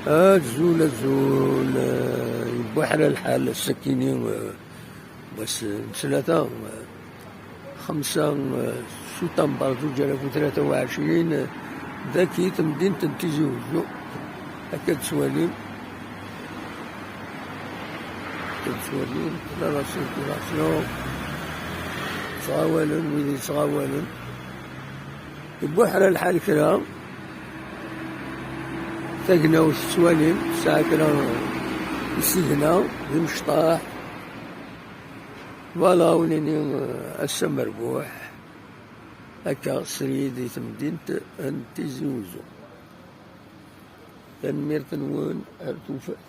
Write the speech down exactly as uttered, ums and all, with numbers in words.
Azul, azul, eh, yewwi ḥala lḥal, ass-akini, eh, wass n ttlata, eh, xemsa, eh, sutamber zuǧ alaf u tlata u ɛecrin, eh, daki temdint n Tizi Uzzu. Akka d-tettwalim, akka d-tettwalim, tella la circulation, ttɣawalen wid yettɣawalen. Yewwi ḥala lḥal kra. Tagnawt tettwalim, tesɛa kra isigna d imecṭaḥ. Voilà, ur nini, eh, ass amerbuḥ. Akka, srid i temdint n Tizi Uzzu. Tanemmirt-nwen, ar tufat.